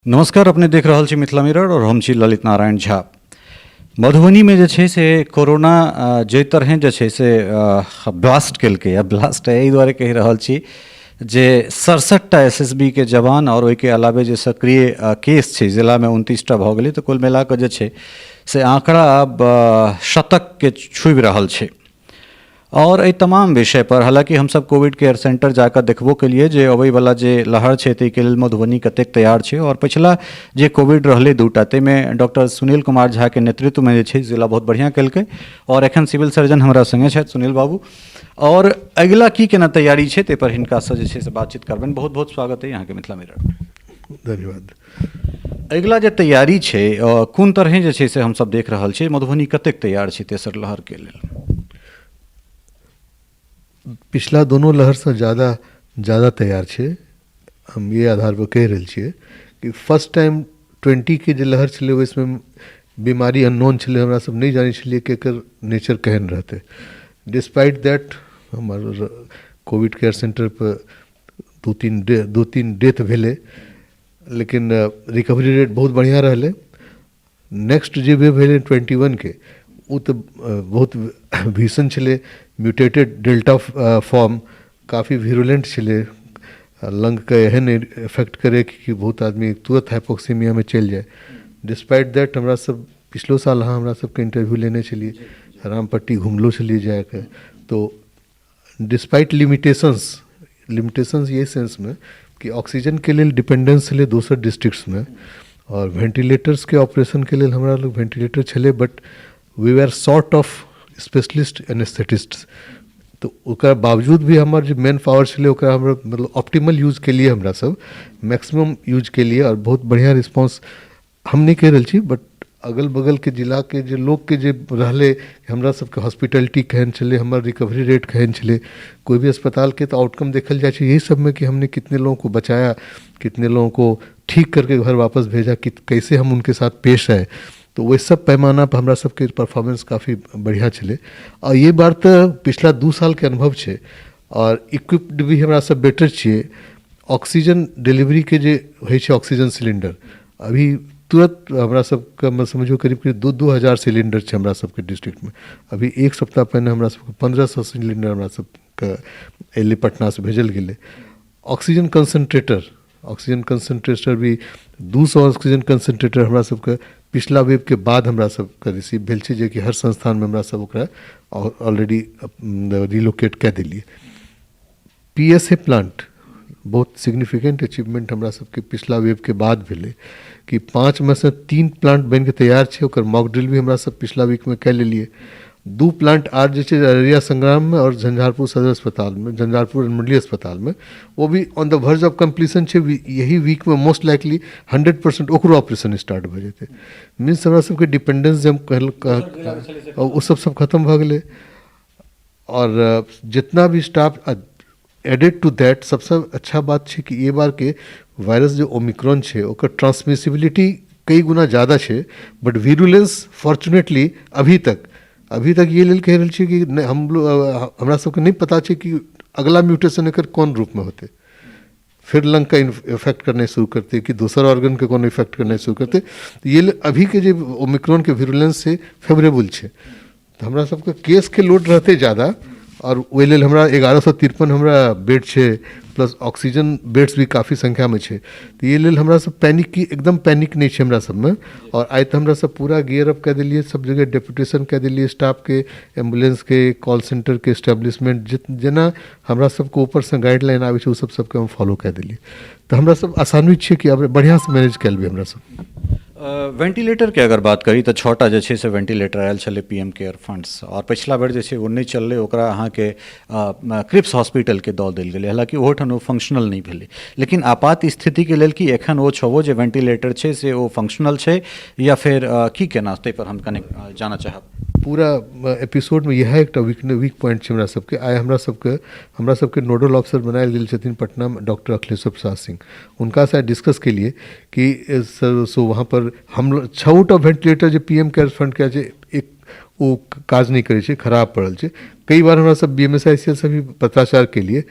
नमस्कार, अपने देख रहल छी मिथिला मिरर और हम छी ललित नारायण झा। मधुबनीमे जे छै से कोरोना जाहि तरहें जे छै से ब्लास्ट केलकै, आ ब्लास्ट एहि दुआरे कहि रहल छी जे 67टा एस एस बी के जवान आओर ओहिके अलावे जे सक्रिय केस छै जिलामे 29टा भऽ गेलै, तऽ कुल मिला कऽ जे छै से आँकड़ा आब शतकके छूबि रहल छै। आओर एहि तमाम विषय पर हालांकि हमसब कोविड केयर सेंटर जाकऽ देखबो केलियै जे अबैवला जे लहर छै ताहिके लेल मधुबनी कतेक तैयार छै। आओर पछिला जे कोविड रहलै दूटा, ताहिमे डॉक्टर सुनील कुमार झाके नेतृत्वमे जे छै जिला बहुत बढ़िआँ केलकै। आओर एखन सिविल सर्जन हमरा सङ्गे छथि सुनील बाबू, आओर अगिला की केना तैयारी छै ताहिपर हिनकासँ जे छै से बातचीत करबनि। बहुत बहुत स्वागत अइ अहाँके मिथिला मिरर। धन्यवाद। अगिला जे तैयारी छै, कोन तरहे जे छै से हमसब देख रहल छियै, मधुबनी कतेक तैयार छै तेसर लहरके लेल? पिछला दोनो लहरसँ ज्यादा ज्यादा तैयार छै। हम ये आधारपर कहि रहल छियै कि फर्स्ट टाइम 20के जे लहर छलै, ओहिमे बीमारी अननोन छलै। हमरा सब नहि जानै छलियै कि एकर नेचर केहन रहतै। डिस्पाइट that हमर कोविड केयर सेंटरपर 2-3 डेथ भेलै, लेकिन रिकवरी रेट बहुत बढ़िआँ रहलै। नेक्स्ट जे वेव भेलै 21के, ओ तऽ बहुत भीषण छलै। म्यूटेटेड डेल्टा फॉर्म काफी विरुलेंट छलै, लंगके एहन इफेक्ट करै कि बहुत आदमी तुरंत हाइपोक्सीमियामे चलि जाय। डिस्पाइट that हमरा सब पिछलो साल अहाँ हमरा सबके इंटरव्यू लेने छलियै, रामपट्टी घुमलो छलियै जाके, तो डिस्पाइट लिमिटेशंस, लिमिटेशंस ये सेंसमे कि ऑक्सीजनके लेल डिपेंडेंस छलै दोसर डिस्ट्रिक्ट्समे आओर वेंटिलेटर्सके ऑपरेशनके लेल हमरा लग वेंटिलेटर छलै, but we are short of specialist anaesthetist. तऽ ओकरा बावजूद भी हमर जे मैन पावर छलै, ओकरा हमरा मतलब ऑप्टिमल यूज केलियै, हमरा सब मैक्सिमम यूज केलियै आओर बहुत बढ़िआँ रिस्पॉन्स। हम नहि कहि रहल छी, बट अगल बगलके जिलाके जे लोकके जे रहलै, हमरा सबके हॉस्पिटलिटी केहन छलै, हमर रिकवरी रेट केहन छलै। कोई भी अस्पतालके तऽ आउटकम देखल जाइ छै यही सबमे कि हमने कितने लोगों को बचाया, कितने लोगों को ठीक करके घर वापस भेजा, कि कैसे हम उनके साथ पेश आए। तऽ ओहि सब पैमाना पर हमरा सबके परफॉर्मेंस काफी बढ़िआँ छलै। आ ये बार तऽ पिछला 2 सालके अनुभव छै आओर इक्विप्ड भी हमरा सब बेटर छियै। ऑक्सीजन डिलीवरीके जे होइ छै, ऑक्सीजन सिलिंडर अभी तुरंत हमरा सबके समझियौ करीब करीब 2-2 हजार सिलिंडर छै हमरा सबके डिस्ट्रिक्टमे। अभी एक सप्ताह पहिने हमरा सबके 1500 सिलिंडर हमरा सबके एलै, पटनासँ भेजल गेलै। ऑक्सीजन कंसन्ट्रेटर, ऑक्सीजन कंसन्ट्रेटर भी 200 ऑक्सीजन कंसन्ट्रेटर हमरा सबके पिछला वेवके बाद हमरा सबके रिसीव भेल छै, जेकि हर संस्थानमे हमरा सब ओकरा ऑलरेडी रिलोकेट कए देलियै। पी एस ए प्लांट बहुत सिग्निफिकेंट अचीवमेंट हमरा सबके पिछला वेवके बाद भेलै कि 5मे सँ 3 प्लांट बनिके तैयार छै। ओकर मॉक ड्रिल भी हमरा सब पिछला वीकमे कए लेलियै। 2 प्लांट आर जे छै, अररिया संग्राममे आओर झंझारपुर सदर अस्पतालमे, झंझारपुर अनुमंडलीय अस्पतालमे, ओ भी on the verge of completion छै। यही वीकमे मोस्ट लाइकली 100% ओकरो ऑपरेशन स्टार्ट भऽ जेतै। मीन्स हमरा सबके डिपेंडेंस जे हम कहल, ओ सब सब खतम भऽ गेलै। आओर जितना भी स्टाफ, एडेड टू that, सबसँ अच्छा बात छै कि ये बारके वायरस जे ओमिक्रॉन छै, ओकर ट्रांसमिसिबिलिटी कई गुना ज़्यादा छै, बट विरुलेंस फॉर्चुनेटली अभी तक ये लेल कहि रहल छियै कि नहि, हम हमरा सबके नहि पता छै कि अगला म्यूटेशन एकर कोन रूपमे होतै, फिर लंगके इफेक्ट करनाइ शुरू करतै कि दोसर ऑर्गनके कोनो इफेक्ट करनाइ शुरू करतै। तऽ ये अभीके जे ओमिक्रॉनके विरुलेंस छै, फेवरेबल छै। तऽ हमरा सबके केसके लोड रहतै ज्यादा आओर ओहि लेल हमरा 1153 हमरा बेड छै, प्लस ऑक्सीजन बेड्स भी काफी संख्यामे छै। तऽ ये लेल हमरा सब पैनिक की एकदम पैनिक नहि छै हमरा सबमे। आओर आइ तऽ हमरा सब पूरा गियर अप कए देलियै, सब जगह डेपुटेशन कए देलियै स्टाफके, एम्बुलेंसके, कॉल सेंटरके एस्टेब्लिशमेंट। जेना हमरा सबके ऊपरसँ गाइडलाइन आबै छै, ओ सब सबके हम फॉलो कए देलियै। तऽ हमरा सब आसान्वित छियै कि आब बढ़िआँसँ मैनेज कए लेबै हमरा सब। वेंटिलेटरके अगर बात करी तऽ 6टा जे छै से वेंटिलेटर आयल छलै पी एम केयर फंड्स, आओर पछिला बेर जे छै ओ नहि चललै। ओकरा अहाँके क्रिप्स हॉस्पिटलके दऽ देल गेलै। हालाँकि ओहोठाम ओ फंक्शनल नहि भेलै, लेकिन आपात स्थितिके लेल कि एखन ओ छओ जे वेंटिलेटर छै से ओ फंक्शनल छै या फेर की केना, ताहिपर हम कने जानऽ चाहब। पूरा एपिसोडमे इएह एकटा वीक वीक पॉइंट छै हमरा सबके। आइ हमरा सबके नोडल ऑफिसर बनायल गेल छथिन पटनामे डॉक्टर अखिलेश्वर प्रसाद सिंह। हुनकासँ आइ डिस्कस केलिए कि सर, सो वहाँ पर हम 6टा ventilator J P M care फंडके छै, एक ओ काज नहि करै छै, खराब पड़ल छै। कई बार हमरा सब B M S I C L से भी पत्राचार केलिए।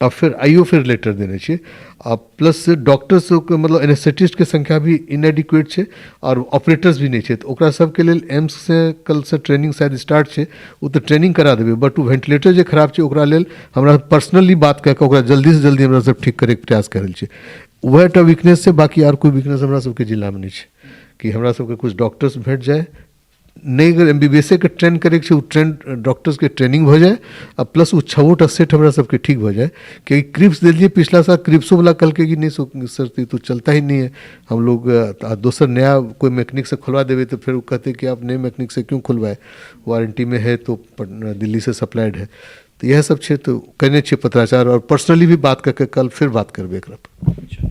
आ फेर आइयो फेर लेटर देने छियै। आ प्लस डॉक्टर सबके मतलब एनेस्थेटिस्टके संख्या भी इनएडिक्वेट छै आओर ऑपरेटर्स भी नहि छै, तऽ ओकरा सबके लेल एम्ससँ कलसँ ट्रेनिंग शायद स्टार्ट छै, ओ तऽ ट्रेनिंग करा देबै, बट ओ वेन्टिलेटर जे खराब छै ओकरा लेल हमरा पर्सनली बात कए कऽ ओकरा जल्दीसँ जल्दी हमरा सब ठीक करैके प्रयास कऽ रहल छियै। वएह टा वीकनेस छै, बाँकी आर कोइ वीकनेस हमरा सबके जिलामे नहि छै कि हमरा सबके किछु डॉक्टर्स भेट जाय। नहि अगर एम बी बी एस के ट्रेन करैके छै, ओ ट्रेन डॉक्टर्सके ट्रेनिंग भऽ जाय आ प्लस ओ छओ टा सेट हमरा सबके ठीक भऽ जाय, कियाकि क्रिप्स देलियै पिछला साल, क्रिप्सोवला कहलकै कि नहीं सर ये तो चलता ही नहीं है, हम लोग दोसर नया कोई मैकेनिक से खोलवा देबै तऽ फेर ओ कहतै कि आप नए मैकेनिक से क्यों खोलवाए, वारंटी में है तो दिल्ली से सप्लाइड है। तऽ इएह सब छै, तऽ कयने छियै पत्राचार आओर पर्सनली भी बात कऽ के कल फेर बात करबै एकरा पर।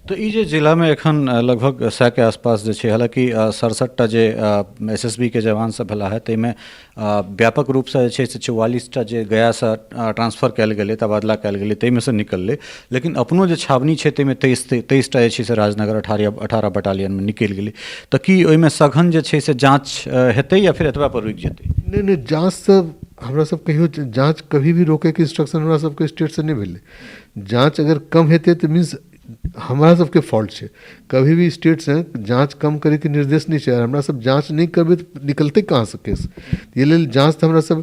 तऽ ई जे जिलामे एखन लगभग 100के आसपास जे छै, हालाँकि 67टा जे एस एस बी के जवान सब भेला हे ताहिमे व्यापक रूपसँ जे छै से 44टा जे गयासँ ट्रांसफर कयल गेलै, तबादला कयल गेलै, ताहिमे सँ निकललै, लेकिन अपनो जे छावनी छै ताहिमे 23टा जे छै से राजनगर 18 बटालियनमे निकलि गेलै। तऽ की ओहिमे सघन जे छै से जाँच हेतै या फेर एतबा पर रुकि जेतै? नहि नहि, जाँच तऽ हमरा सब कहियो जाँच कभी भी रोकैके इंस्ट्रक्शन हमरा सबके स्टेटसँ नहि भेलै। जाँच अगर कम हेतै तऽ मीन्स हमरा सबके फॉल्ट छै, कभी भी स्टेटसँ जाँच कम करैके निर्देश नहि छै। हमरा सब जाँच नहि करबै तऽ निकलतै कहाँसँ केस? एहि लेल जाँच तऽ हमरा सब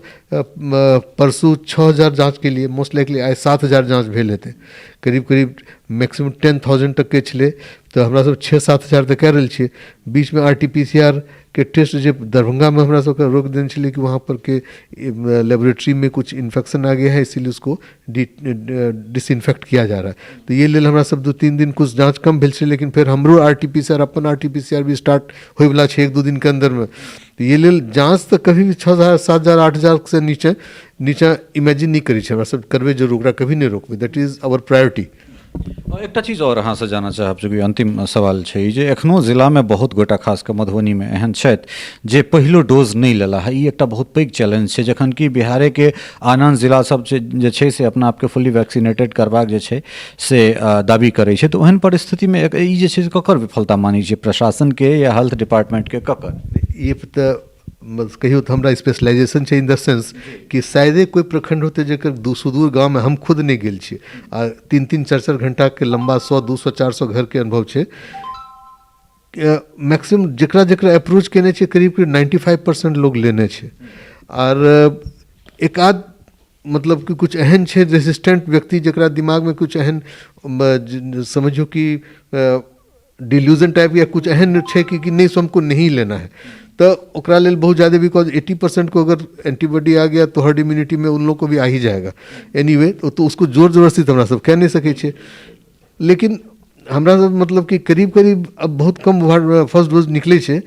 परसू 6000 जाँच केलियै, मोस्ट लाइकली आइ 7000 जाँच भेल हेतै, करीब करीब मैक्सिमम 10,000 तकके छलै, तऽ हमरा सब 6-7 हजार तऽ कए रहल छियै। बीचमे R T P C R के टेस्ट जे दरभंगामे हमरा सबके रोक देने छलै कि वहाँ पर के लेबोरेटरीमे कुछ इन्फेक्शन आ गया है, इसीलिए उसको डिसइन्फेक्ट किया जा रहा है, तऽ एहि लेल हमरा सब 2-3 दिन कुछ जाँच कम भेल छै, लेकिन फेर हमरो R T P C R, अपन R T P C R भी स्टार्ट होइवला छै 1-2 दिनके अन्दरमे। तऽ एहि लेल जाँच तऽ कभी भी 6000, 7000, 8000सँ नीचे नीचा इमेजिन नहि करै छै। हमरा सब करबै जरूर, ओकरा कभी नहि रोकबै, that is our priority. आओर एकटा चीज आओर अहाँसँ जानऽ चाहब, चूँकि अन्तिम सवाल छै ई जे एखनो जिलामे बहुत गोटा, खास कऽ मधुबनीमे एहन छथि जे पहिलो डोज नहि लेला है। ई एकटा बहुत पैघ चैलेंज छै, जखन कि बिहारेके आन आन जिला सब जे छै से अपना आपके फुल्ली वैक्सीनेटेड करबाक जे छै से दाबी करै छै, तऽ ओहन परिस्थितिमे ई जे छै से ककर विफलता मानै छियै, प्रशासनके या हेल्थ डिपार्टमेंटके, ककर? ई तऽ कहियौ तऽ हमरा स्पेशलाइजेशन छै इन the sense कि शायदे कोइ प्रखण्ड होतै जकर सुदूर गाममे हम खुद नहि गेल छियै आ 3-3 4-4 घण्टाके लम्बा 100, 200, 400 घरके अनुभव छै। मैक्सिमम जकरा जकरा अप्रोच केने छियै करीब करीब 95% लोग लेने छै, आर एक आध मतलब कि कुछ एहन छै रेजिस्टेंट व्यक्ति जकरा दिमागमे कुछ एहन समझियौ कि डिल्यूजन टाइप या कुछ एहन छै कि नहीं हमको नहीं लेना है, तऽ ओकरा लेल बहुत ज़्यादा, because 80% को अगर एंटीबॉडी आ गया तो हर्ड इम्यूनिटी में उन लोग को भी आ ही जाएगा एनीवे, तो उसको जोर जबरदस्ती तऽ हमरा सब कह नहीं सकै छियै। लेकिन हमरा सब मतलब कि करीब करीब अब बहुत कम फर्स्ट डोज निकलै छै।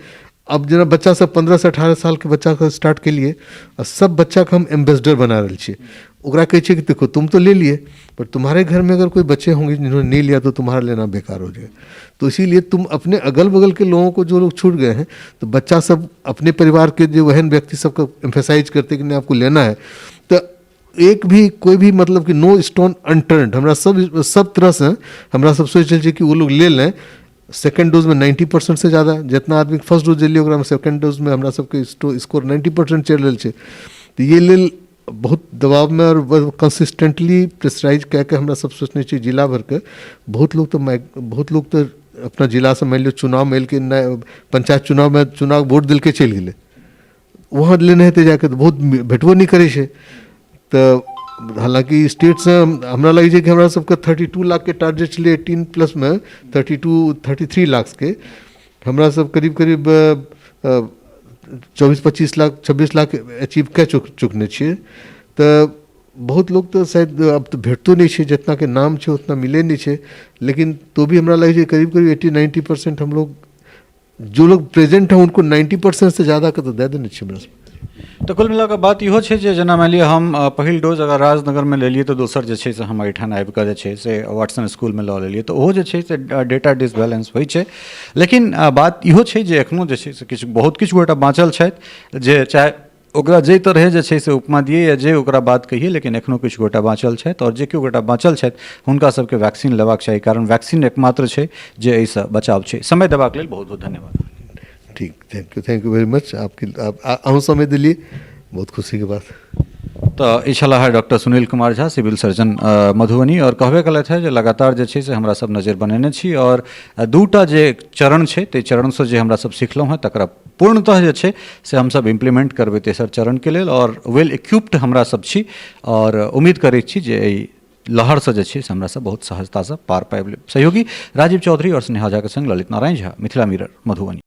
अब जेना बच्चा सब 15 से 18 सालके बच्चाके स्टार्ट केलियै आ सब बच्चाके हम एम्बेसडर बना रहल छियै। ओकरा कहै छियै कि देखो, तुम तो ले लिए, पर तुम्हारे घर में अगर कोई बच्चे होंगे जिन्होंने नहीं लिया तो तुम्हारा लेना बेकार हो जाएगा, तो इसीलिए तुम अपने अगल बगल के लोगों को, जो लोग छूट गए हैं, तो बच्चा सब अपने परिवार के जो वहन व्यक्ति सबको एम्फेसाइज करते कि नहीं, आपको लेना है। तो एक भी कोई भी मतलब कि नो स्टोन अनटर्न्ड, हमरा सब सब तरहसँ हमरा सब सोचि रहल छियै कि ओ लोग ले लें। सेकेंड डोजमे 90% से ज़्यादा जितना आदमी फर्स्ट डोज लेलियै ओकरामे सेकेंड डोजमे हमरा सबके स्कोर 90% चलि रहल छै। तऽ ये लेल बहुत दबावमे आओर कंसिस्टेंटली प्रेशराइज कए कऽ हमरा सब सोचने छियै जिला भरिके। बहुत लोग तऽ बहुत लोग तऽ अपना जिलासँ मानि लियौ चुनावमे एलकै, पंचायत चुनावमे चुनाव वोट देलकै, चलि गेलै, वहाँ लेने हेतै जाके, तऽ बहुत भेटबो नहि करै छै। तऽ हालाँकि स्टेटसँ हमरा लगै छै कि हमरा सबके 32 लाखके टारगेट छलै 18 प्लसमे, 32, 33 लाखके, हमरा सब करीब करीब 24, 25 लाख, 26 लाख अचीव कए चुकने छियै। तऽ बहुत लोग तऽ शायद आब तऽ भेटतो नहि छै, जितनाके नाम छै उतना मिलै नहि छै, लेकिन तो भी हमरा लगै छै करीब करीब 80-90% हम लोग, जो लोग प्रेजेंट हैं उनको 90% से ज़्यादा के तऽ दए देने छियै हमरा सब। तऽ कुल मिला कऽ बात इहो छै जे जेना मानि लिअ हम पहिल डोज अगर राजनगरमे लेलियै तऽ दोसर जे छै से हम एहिठाम आबि कऽ जे छै से वाटसन स्कूलमे लऽ लेलियै, तऽ ओहो जे छै से डेटा डिसबैलेंस होइ छै। लेकिन बात इहो छै जे एखनो जे छै से किछु बहुत किछु गोटा बाँचल छथि जे चाहे ओकरा जाहि तरहे जे छै से उपमा दियै या जे ओकरा बात कहियै, लेकिन एखनो किछु गोटा बाँचल छथि आओर जे केओ गोटा बाँचल छथि हुनका सबके वैक्सीन लेबाक चाही, कारण वैक्सीन एकमात्र छै जे एहिसँ बचाव छै। समय देबाक लेल बहुत बहुत धन्यवाद। ठीक, thank you, thank you very much। आपकी आप अहूँ समय देलियै, बहुत खुशीके बात। तऽ तऽ ई छलाह doctor Sunil Kumar Jha, civil surgeon Madhubani, आओर कहबे केलथि हेँ जे लगातार जे छै से हमरा सब नजरि बनेने छी आओर दूटा जे चरण छै ताहि चरणसँ जे हमरा सब सिखलहुँ हेँ तकरा पूर्णतः जे छै से हमसब इम्प्लीमेंट करबै तेसर चरणके लेल, आओर वेल इक्विप्ड हमरा सब छी आओर उम्मीद करै छी जे एहि लहरसँ जे छै से हमरा सब बहुत सहजतासँ पार पाबि लेब। सहयोगी राजीव चौधरी आओर स्नेहा झाके संग ललित नारायण झा, मिथिला मिरर, मधुबनी।